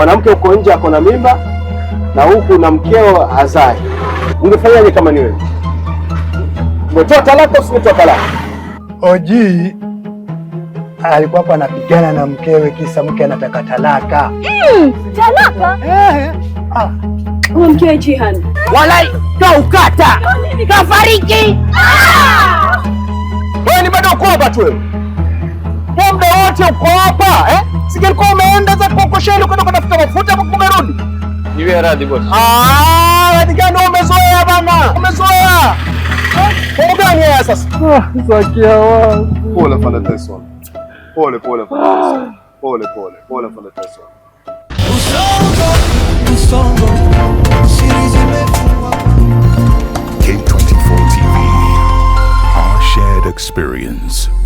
Mwanamke uko nje ako na mimba na huku na mkeo hazai. Ungefanyaje kama ni wewe? Umetoa talaka, usingetoa talaka? Oji alikuwa hapo anapigana na mkewe, kisa mke anataka talaka. Talaka? Eh, ah. Huyo mkewe Jihan. Walai kaukata kafariki. Wewe ni bado uko hapa tu wewe. Kwa muda wote uko hapa eh? Singelikuwa umeenda za kokosheni kwenda kutafuta mafuta hapo umerudi. Niwie radhi, boss. Ah, radhi gani umezoea bana? Umezoea. Eh? Mambo gani haya sasa? Zakia wangu. Pole, Afande Tyson. Pole pole, Afande Tyson. Pole pole. Pole, Afande Tyson. Usongo, usongo, siri zimefungwa. K24 TV, our shared experience.